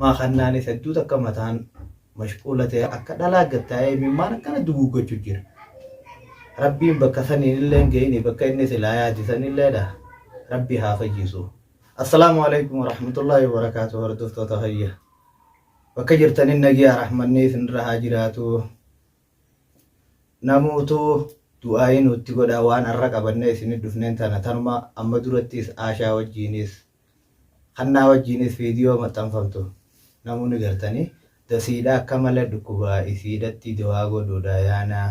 Maa kannaanis hedduu takka mataan mashquula ta'e akka dhalaa gad taa'ee imimmaan akkana duguuggachu jira. Rabbiin bakka saniin illee hin gahini bakka inni silaa yaade sanilleedha. Rabbi haa fayyisu. Assalaamu alaikum warahmatullaahi wabarakaatuh hordoftoota fayya. Bakka jirtanin nagiyaa rahmanni isinirra haa jiraatu. Namuutu du'aayii nutti godha waan arra qabannee isinit dhufneen tana tanuma amma durattis Aashaa wajjiinis Hannaa wajjiinis viidiyoo maxxanfamtu namuu ni gartanii dasiidha akka malee dhukkuba isiidhatti dawaa godhuudha yaana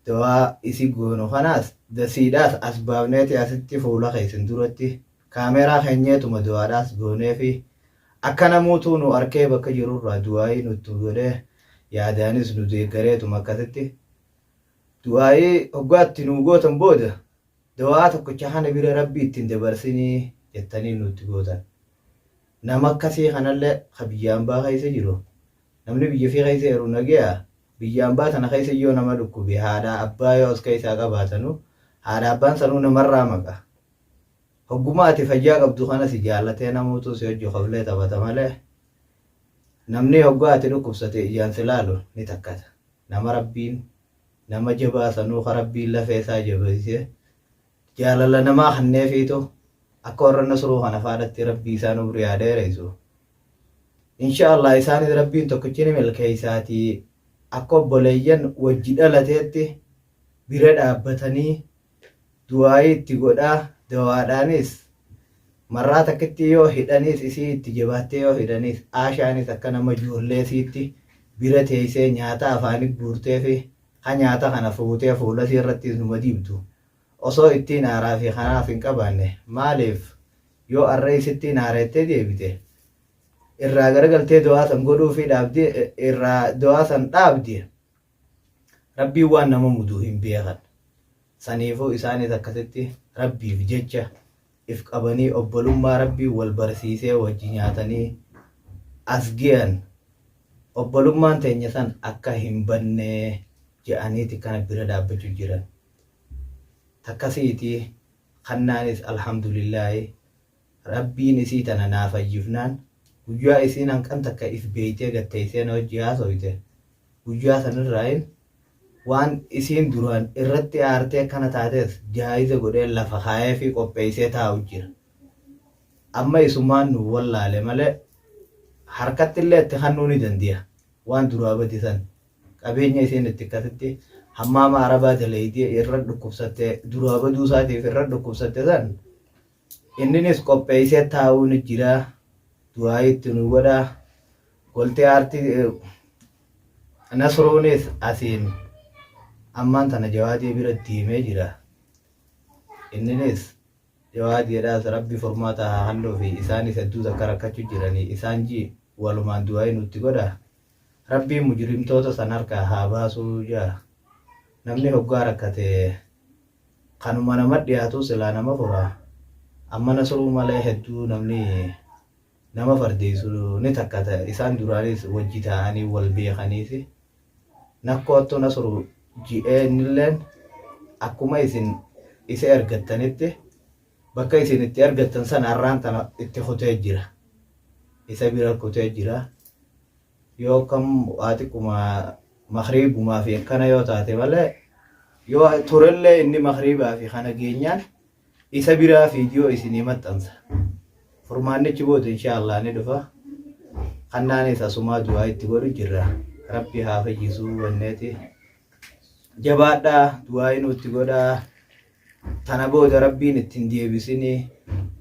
dawaa isi goonu kanaas dasiidhaas as baafneeti asitti fuula keessan duratti kaameeraa keenyeetuma dawaadhaas gooneefi akka namuutuu nu arkee bakka jirurraa du'aayii nuttu godhee yaadaanis nu deeggareetuma akkasitti du'aayii hoggaa itti nuu gootan booda Dawaa tokkicha kana bira Rabbi itti hin dabarsinii jettanii nutti gootan. Nama akkasii kanallee ka biyya ambaa keessa jiru, namni biyya fii keessa jiru nageya, biyya ambaa tana keessa yoo nama dhukkube haadhaa abbaa yoo as keessaa qabaatanu, haadha abbaan sanuu namarraa maqa. Hogguma ati fayyaa qabdu kana si jaalatee namuutuu si wajji koflee taphata malee, namni hoggaa ati dhukkubsate ijaan si laalu ni takkata. Nama Rabbiin Nama jabaa sanuu ka Rabbiin lafee isaa jabeessee jaalala namaa kanneefiitu akka warra Nasruu kana faadhatti Rabbii isaan umrii haa dheereysu. Insha Allah isaanis Rabbiin tokkichi ni milkeeysaatii akka obboleeyyan wajji dhalateetti bira dhaabbatanii du'aa'ii itti godhaa dawaadhaanis marraa takkittii yoo hidhaniis isii itti jabaattee yoo hidhaniis aashaanis akka nama joollee isiitti bira teessee nyaata afaani guurteefi ka nyaata kana fuutee fuula isii irrattiis numa dibdu osoo ittiin aaraa fi kanaaf hin qabaanne maaliif yoo arra isittiin aareettee deebite irraa garagaltee du'aa san godhuufii dhaabdi irraa du'aa san dhaabdi Rabbiin waan nama mudu hin beekan. Saniifuu isaanis akkasitti Rabbiif jecha if qabanii obbolummaa Rabbiin wal barsiisee wajji nyaatanii as geyan obbolummaan teenya san akka hin banne je'aniiti kana bira dhaabbachu jiran. Takkasiiti kannaanis alhamdulillaahi Rabbiin isii tana naa fayyifnaan guyyaa isiin hanqan takka if beeytee gad teeysee na wajji haasoyte guyyaa sanirraayin waan isiin duraan irratti aartee akkana taates jaa'iza godhee lafa kaayeefii qopheeysee taa'u jira. Amma isumaan nu wallaale malee harkattillee itti kannuu ni dandiya waan duraa bade san qabeenya isiin itti akkasitti hammaama arabaa daleeydee irra dhukkubsatte duraa baduu isaatiif irra dhukkubsatte san Inninis qopheessee taa'uu ni jira. Du'aayii itti nu godha. Goltee aartii Nasruunis asiin ammaan tana Jawaadee bira deemee jira. Inninis Jawaadeedhaas Rabbi furmaata haa kennuufi isaanis hedduu takka rakkachuu jiranii isaan ji walumaan du'aayii nutti godha. Rabbiin mujrimtoota san harkaa haa baasuu jaa. Namni hoggaa rakkate Kanuma nama dhiyaatuu silaa nama fura. Amma Nasruu malee hedduu namni nama fardeessu ni takkata. Isaan duraanis wajji taa'anii wal beekaniisi. Nakkoottu Nasru ji'ee innilleen akkuma isin isa ergattanitti bakka isin itti ergattan sana arraan tana itti kutee jira. Isa bira kutee jira. Yoo kam waa xiqquma makriibumaa fi akkana yoo taate malee yoo turellee inni makriibaa fi kana geenyaan isa biraa fiidiyoo isinii maxxansa. Furmaannichi booda insha Allah ni dhufa. Kannaanis asumaa du'aa itti godhu jirra. Rabbi haa fayyisuu wanneeti. Jabaadhaa du'aa nutti godhaa. Tana booda Rabbiin itti hin deebisini.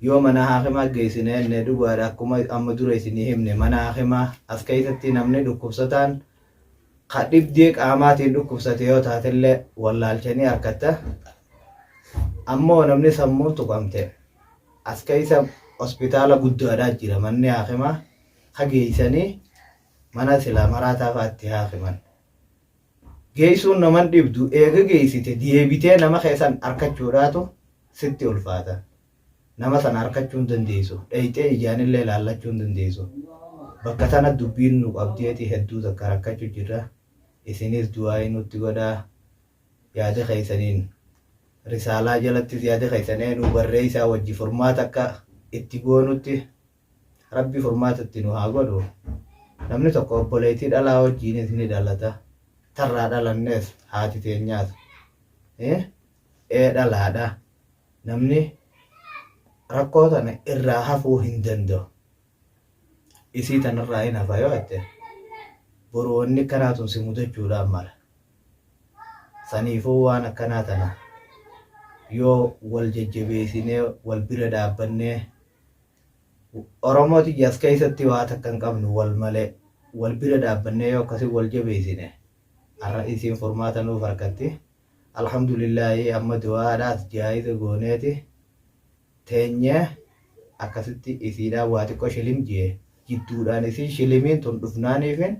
Yoo mana haakimaa geessine jenne dhugaadha akkuma amma dura isinii himne mana haakimaa as keessatti namni dhukkubsataan ka dhibdee qaamaatiin dhukkubsate yoo taatellee wallaalchanii harkatta. Ammoo namni sammuun tuqamte as keessa hospitaala guddaadhaa jira manni haakimaa ka geessanii mana silaa maraataa fa'aa itti haakiman. Geessuun naman dhibdu eega geessite deebitee nama kee san arkachuudhaatu sitti ulfaata. Nama sana arkachuu hin dandeessu. Dhayxee ijaanillee laallachuu hin dandeessu. Bakka tana dubbiin nu qabdeeti hedduu takka rakkachuu jirra. Isinis du'aa'ii nutti godhaa. Yaada keessaniin risaalaa jalattis yaada keessan nuu barreessaa wajji furmaata akka itti goonutti. Rabbi furmaata itti nu haa godhu. Namni tokko obboleettii dhalaa wajjiinis ni dhalata. Tarraa dhalannees haati teenyaas ee dhalaadha. Namni rakkoo tana irraa hafuu hin danda'u. Isii tanarraa hin hafa yoo jette boru wanni akkanaa tun si mudachuudhaan mala. Saniifuu waan akkanaa tana yoo wal jajjabeessinee wal bira dhaabbannee Oromoo tiyya as keessatti waa takka hin qabnu wal malee wal bira dhaabbannee yoo akkasi wal jabeessine har'a isiin furmaata nuuf harkatti. Alhamdulillaahi amma du'aadhaas jaayiza gooneeti teenyee akkasitti isiidhaan waa xiqqoo shilim jee jidduudhaan isiin shilimiin tun dhufnaaniifin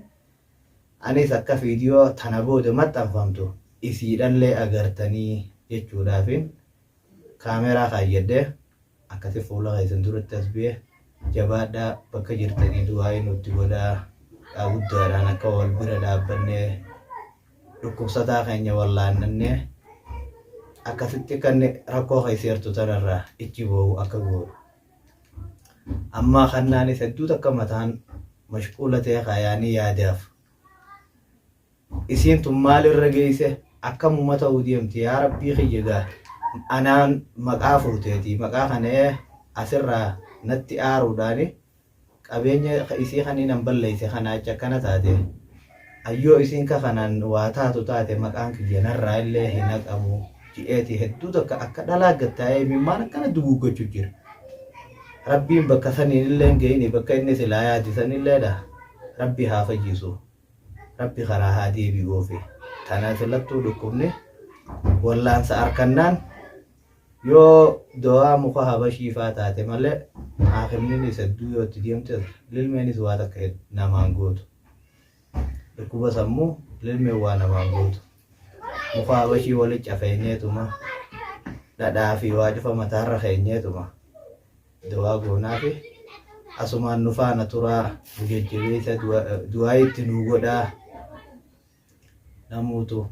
anis akka viidiyoo tana booda maxxanfamtu isiidhallee agartanii jechuudhaafin kaameraa kaayyadhe akkasi fuula keessan duratti as ba'e. Jabaadhaa, bakka jirtanii du'aa'ii nutti godhaa, guddaadhaan akka wal bira dhaabbannee dhukkubsataa keenya wallaannannee akkasitti kan rakkoo keessa jirtu tanarraa ichi boo'u akka goonu. Ammaa kannaanis hedduu takka mataan mashquula ta'e kayaanii yaadaaf. Isiin tun maalirra geesse, akkamuma ta'uu deemti? Yaa Rabbii kiyya, gaa anaan maqaa fuuteeti maqaa kana asirraa natti aaruudhaani qabeenya isii kan inni balleesse kana achi akkana taate. Ayyoo, isiin ka kanaan waa taatu taate maqaan kiyya narraa illee hin haqamu ji'eeti hedduu takka akka dhalaa gattaa'ee imimmaan akkana duguuggachuu jira. Rabbiin bakka saniin illee hin ga'ini, bakka inni silaa yaade sanilleedha. Rabbi haa fayyisu. Rabbi karaa haa deebi'uufi. Tana filattuu dhukkubni wallaansa arkannaan yoo dawaa muka habashii faa taate malee haakimninis hedduu yoo itti deemtes lilmeenis waa takka namaan gootu. Dhukkuba sammuu lilmeen waa namaan gootu. Muka habashii wali cafeenyeetuma dhadhaa fi waa cufa mataarra keenyeetuma dawaa goonaafi. Asumaan nu faana turaa, nu jajjabeessa, du'aa itti nuu godhaa namuutu.